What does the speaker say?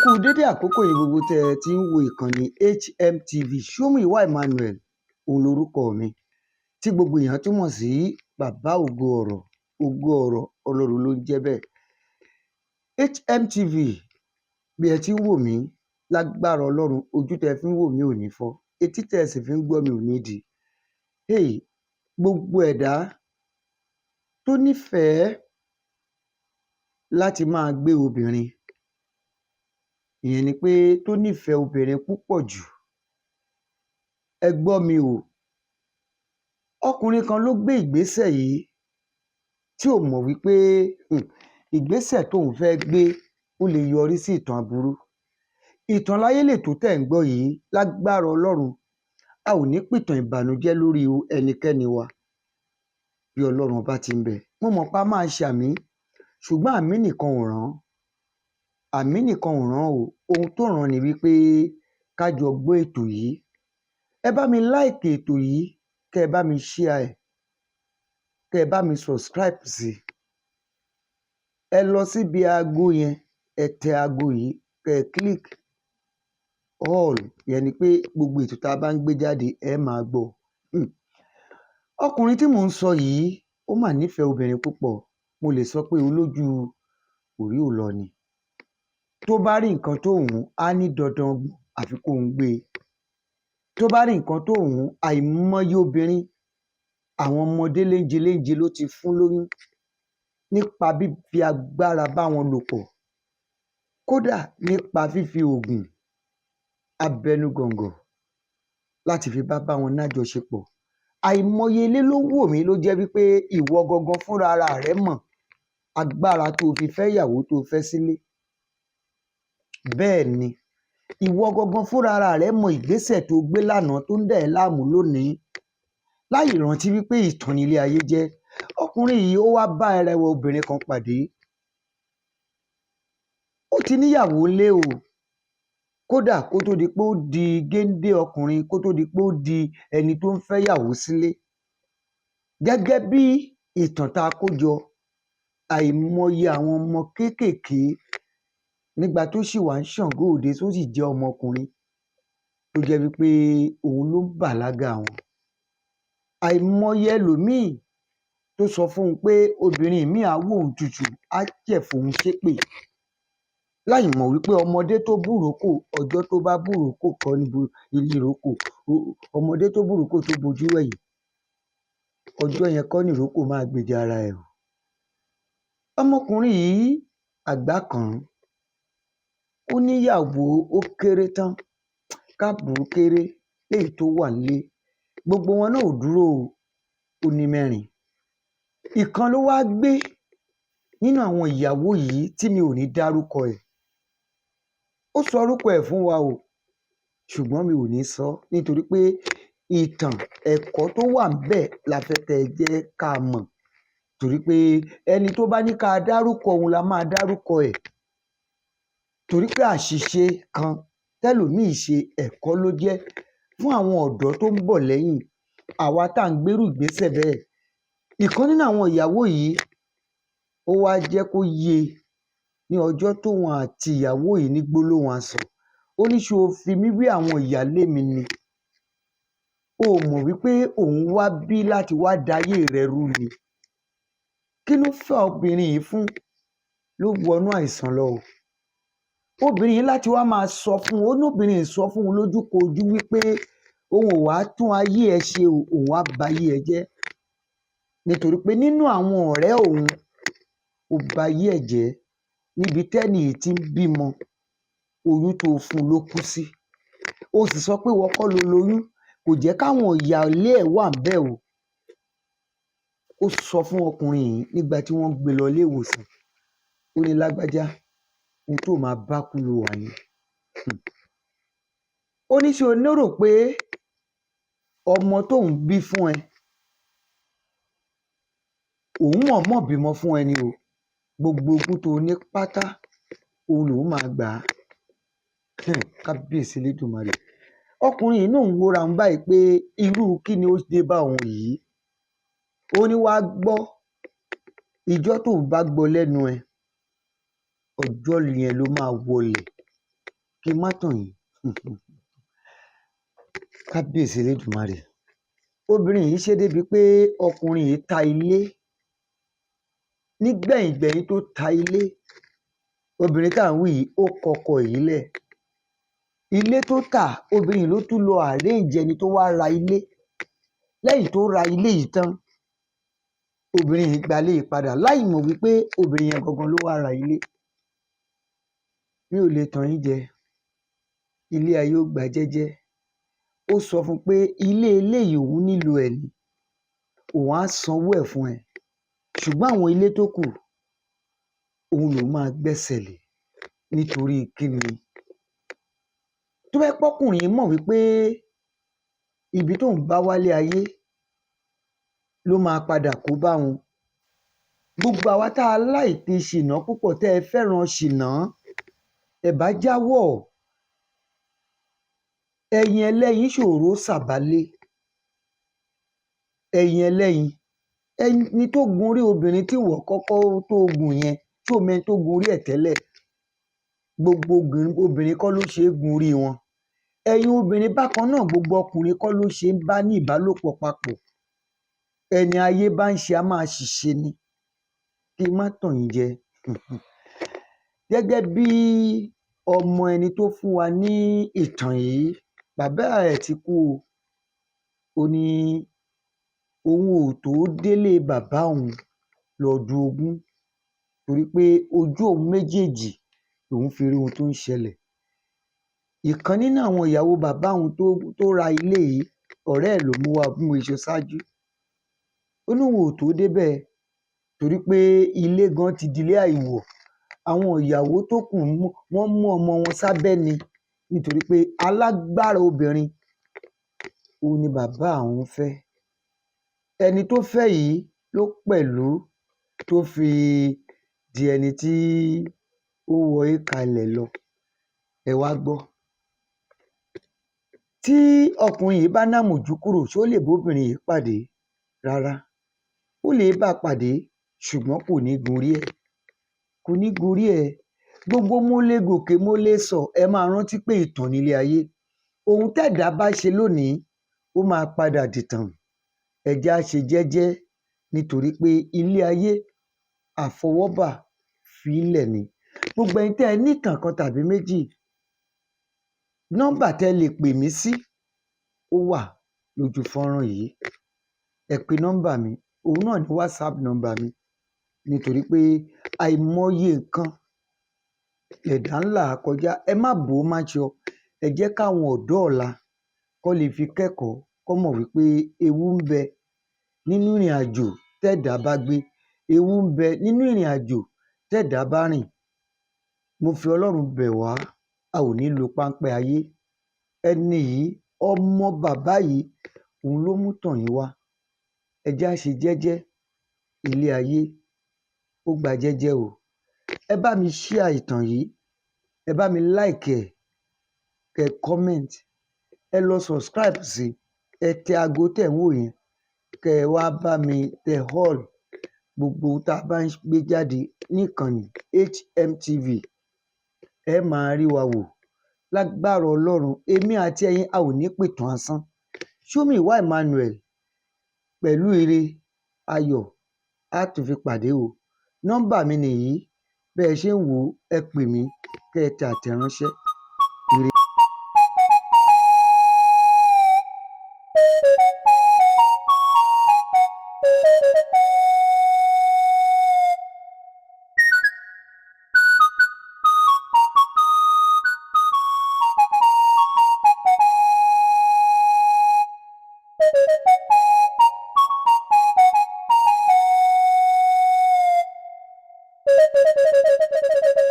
Kú dédé àkókò yìí gbogbo tẹ́ ẹ ti ń wo ìkànnì HMTV. Ṣómùyíwá Emmanuel òun lorúkọ mi, tí gbogbo èèyàn túmọ̀ sí Bàbá Ògo Ọ̀rọ̀. Ògo Ọ̀rọ̀ Ọlọ́run ló ń jẹ́ bẹ́ẹ̀. HMTV, bí ẹ ti ń wò mí, lágbára Ọlọ́run, ojú tẹ́ ẹ fi ń wò mí ò ní fọ́, etí tẹ́ ẹ sì fi ń gbọ́ mi ò ní di. Hey, gbogbo ẹ̀dá tó nífẹ̀ẹ́ láti máa gbé obìnrin, ìyẹn ni pé tó nífẹ̀ẹ́ obìnrin púpọ̀ jù, ẹ gbọ́ mi o. Ọkùnrin kan ló gbé ìgbésẹ̀ yìí tí ò mọ̀ wípé ìgbésẹ̀ tóun fẹ́ gbé, ó lè yọrí sí ìtàn aburú. Ìtàn láyé lètò tẹ́ ẹ̀ ń gbọ́ yìí. Lágbára Ọlọ́run, a ò ní pìtàn ìbànújẹ́ lórí ẹnikẹ́ni wa. Bí Ọlọ́run bá ti ń bẹ, mo mọ̀ pé a máa ṣàmín, ṣùgbọ́n àmín nìkan ò rán, àmín nìkan ò rán o. Ohun tó ràn ni wípé ká jọ gbọ́ ètò yìí. Ẹ bá mi like ètò yìí, kẹ́ ẹ bá mi share ẹ̀, kẹ́ ẹ bá mi subscribe sí i. Ẹ lọ síbi aago yẹn, ẹ tẹ aago yìí, kẹ́ ẹ click all. Ìyẹn ni pé gbogbo ètò tá a bá ń gbé jáde, ẹ máa gbọ́. Ọkùnrin tí mò ń sọ yìí, ó mà nífẹ̀ẹ́ obìnrin púpọ̀. Mo lè sọ pé olójú òrí ò lọ ni. Tó bá rí nǹkan tó wù ú, á ní dandan àfi kóun gbé e. Tó bá rí nǹkan tó wù ú, àìmọye obìnrin, àwọn ọmọdé léńje léńje ló ti fún lóyún nípa fífi agbára bá wọn lò pọ̀, kódà nípa fífi oògùn abẹnugọ̀ngọ̀ láti fi bá wọn lájọṣepọ̀. Àìmọye ilé ló wò mí ló jẹ́ wípé ìwọ gangan fúnra ara rẹ mọ̀ agbára tó o fi fẹ́yàwó tó o fẹ́ sílé. Bẹ́ẹ̀ ni, ìwọ gangan fúnra ara rẹ mọ ìgbésẹ̀ tó o gbé lánàá tó ń dà ẹ́ láàmú lónìí, láì rántí wípé ìtàn ní ilé ayé jẹ́. Ọkùnrin yìí, ó wá bá arẹwà obìnrin kan pàdé. Ó ti níyàwó ńlé o, kódà kó tó di pé ó di géńdé ọkùnrin, kó tó di pé ó di ẹni tó ń fẹ́yàwó sílé. Gẹ́gẹ́ bí ìtàn tá a kó jọ, àìmọye àwọn ọmọ kéékèèké nígbà tó ṣì wà ní Ṣàngó Òde, tó sì jẹ́ ọmọkùnrin, tó jẹ́ wípé òun ló ń bàlágà wọn. Àìmọye ẹlòmíì tó sọ fún un pé obìnrin míì á wò òun tutù, á jẹ̀ fòun ṣépè, láì mọ̀ wípé ọmọdé tó búròókò, ọjọ́ tó bá búròókò kọ́ ní ìrókò. Ọmọdé tó búròókò tó bojú wẹ̀yìn, ọjọ́ yẹn kọ́ nìrókò máa gbèjà ara ẹ̀ o. Ọmọkùnrin yìí, àgbá kàn án. Ó níyàwó, ó kéré tán, ká bù ú kéré léyìí tó wà nílé. Gbogbo wọn náà ò dúró o, ó ní mẹ́rin. Ìkan ló wá gbé nínú àwọn ìyàwó yìí tí mi ò ní dárúkọ ẹ̀. Ó sọ orúkọ ẹ̀ fún wa o, ṣùgbọ́n mi ò ní sọ ọ́, nítorí pé ìtàn ẹ̀kọ́ tó wà ńbẹ̀ la fẹ́ kẹ́ ẹ jẹ́ ká mọ̀, torí pé ẹni tó bá ní ká dárúkọ òun la máa dárúkọ ẹ̀, torí pé àṣìṣe kan tẹ́lòmíì ṣe, ẹ̀kọ́ ló jẹ́ fún àwọn ọ̀dọ́ tó ń bọ̀ lẹ́yìn àwa tá à ń gbérú ìgbésẹ̀ bẹ́ẹ̀. Ìkan nínú àwọn ìyàwó yìí, ó wá jẹ́ kó yé e ní ọjọ́ tóun àti ìyàwó yìí ní gbólóhùn asọ̀. Ó ní, "Ṣé o fi mí wé àwọn ìyáálé mi ni? O ò mọ̀ wípé òun wá bí láti wá dayé rẹ rú ni?" Kí ló fà obìnrin yìí fún ló wọnú àìsàn lọ o? Obìnrin yìí láti wá máa sọ fún un. Ó ní obìnrin yìí sọ fún un lójúkojú wípé òun ò wá tún ayé ẹ ṣe o, òun á bayé ẹ jẹ́, nítorí pé nínú àwọn ọ̀rẹ́ òun, ó bayé ẹ̀ jẹ́ níbi tẹ́ni yìí ti ń bímọ. Oyún tó fún un ló kú sí, ó sì sọ pé ìwọ kọ́ ló lóyún. Kò jẹ́ káwọn ìyáálé ẹ̀ wà ńbẹ̀ o. Ó sọ fún ọkùnrin yìí nígbà tí wọ́n gbé lọ ilé ìwòsàn. Ó ní, "Lágbájá, ohun tó máa bá kú ló wà yẹn." Ó ní, "Ṣé o lérò pé ọmọ tóun bí fún ẹ, òun mọ̀ọ́mọ̀ bímọ fún ẹ ni o? Gbogbo ogún tó o ní pátá, òun lòun máa gbà á." Kábíyèsí Elédùmarè! Ọkùnrin yìí náà ń wóra òun báyìí pé irú kí ni ó dé bá òun yìí. Ó ní, "Wàá gbọ́, ìjọ́ tóun bá gbọ́ lẹ́nu ẹ, ọjọ́ yẹn ló máa wọlẹ̀." Kí n má tàn yín, kábíyèsí Elédùmarè, obìnrin yìí ṣe débi pé ọkùnrin yìí ta ilé. Nígbẹ̀yìngbẹ̀yín tó ta ilé, obìnrin tá à ń wí yìí, ó kọkọ yìí lẹ̀. Ilé tó tà, obìnrin yìí ló tún lọ arrange ẹni tó wá ra ilé. Lẹ́yìn tó ra ilé yìí tán, obìnrin yìí gba ilé yìí padà láì mọ̀ wípé obìnrin yẹn gangan ló wá ra ilé. Mi ò lè tàn yín jẹ, ilé ayé ó gba jẹ́jẹ́. Ó sọ fún un pé ilé eléyìí, òun nílò ẹ̀ ni, òun á sanwó ẹ̀ fún ẹ, ṣùgbọ́n àwọn ilé tó kù, òun lòun máa gbẹ́sẹ̀ lé. Nítorí kíni? Tó bá jẹ́ pọ́kùnrin yìí mọ̀ wípé ibi tóun bá wálé ayé ló máa padà kó bá òun. Gbogbo àwa tá a like ṣìnà púpọ̀, tẹ́ ẹ fẹ́ràn ṣìnà, ẹ bá jáwọ́. Ẹyin ẹlẹ́yin ṣòro sàbálé. Ẹyin ẹlẹ́yin, ẹni tó gun orí obìnrin tí ìwọ kọ́kọ́ tó gùn yẹn, tí ò mẹ́ni tó gun orí ẹ̀ tẹ́lẹ̀. Gbogbo obìnrin kọ́ ló ṣe é gun orí wọn. Ẹ̀yin obìnrin bákan náà, gbogbo ọkùnrin kọ́ ló ṣe é bá ní ìbálòpọ̀ papọ̀. Ẹni ayé bá ń ṣe, á máa ṣìṣe ni. Kí n má tàn yín jẹ, gẹ́gẹ́ bí ọmọ ẹni tó fún wa ní ìtàn yìí, bàbá ẹ̀ ti kú o, ó ní òun ò tó délé bàbá òun lọ du ogún, torí pé ojú òun méjèèjì lòun fi rí ohun tó ń ṣẹlẹ̀. Ìkan nínú àwọn ìyàwó bàbá òun tó ra ilé yìí, ọ̀rẹ́ ẹ̀ ló mú wá bí mo ṣe ṣáájú. Ó ní òun ò tó débẹ̀ torí pé ilé gan ti dilé àìwọ̀. Àwọn ìyàwó tó kù, wọ́n mú ọmọ wọn sábẹ́ ni, nítorí pé alágbára obìnrin òun ni bàbá àwọn fẹ́. Ẹni tó fẹ́ yìí ló pẹ̀lú tó fi di ẹni tí ó wọ ìkàlẹ̀ lọ. Ẹ wá gbọ́, tí ọkùnrin yìí bá námòjú kúrò, ṣó lè bóbìnrin yìí pàdé? Rárá, ó lè bá a pàdé, ṣùgbọ́n kò ní gorí ẹ̀, kò ní gorí ẹ̀. Gbogbo mo lè gòkè, mo lè sọ, ẹ máa rántí pé ìtàn nílé ayé. Ohun tẹ́dàá bá ṣe lónìí, ó máa padà dìtàn. Ẹ jẹ́ á ṣe jẹ́jẹ́, nítorí pé ilé ayé, àfọwọ́bà fílẹ̀ ni. Gbogbo ẹ̀yin tẹ́ ẹ nítàn kan tàbí méjì, nọ́mbà tẹ́ ẹ lè pè mí sí, ó wà lójú fọ́nrán yìí. Ẹ pe nọ́mbà mi, òun náà ní WhatsApp nọ́mbà mi, nítorí pé àìmọye nǹkan lẹ̀dá ń là kọjá. Ẹ má bò ó máṣọ, ẹ jẹ́ káwọn ọ̀dọ́ ọ̀la kọ́ lè fi kẹ́kọ̀ọ́, kọ́ mọ̀ wípé ewu ń bẹ nínú ìrìn àjò tẹ́dàá bá gbé, ewu ń bẹ nínú ìrìn àjò tẹ́dàá bá rìn. Mo fi Ọlọ́run bẹ̀ wá, a ò ní lo páńpẹ́ ayé. Ẹni yìí, ọmọ bàbá yìí, òun ló mú tàn yín wá. Ẹ jẹ́ á ṣe jẹ́jẹ́, ilé ayé ó gba jẹ́jẹ́ o. Ẹ bá mi share ìtàn yìí, ẹ bá mi like ẹ̀, kẹ́ ẹ comment, ẹ lọ subscribe sí, ẹ tẹ aago tẹ̀ ń wò yẹn, kẹ́ ẹ wá bá mi tẹ all. Gbogbo ohun tá a bá ń gbé jáde níkànnì HMTV, ẹ máa rí wa wò. Lágbára Ọlọ́run, èmi àti ẹ̀yin, a ò ní pìtàn asán. Ṣómìwá Emmanuel pẹ̀lú ire ayọ̀ á tún fi pàdé o. Nọ́mbà mi nìyí, bẹ́ ẹ ṣe ń wò ó, ẹ pè mí, kẹ́ ẹ tẹ àtẹ̀ránṣẹ́.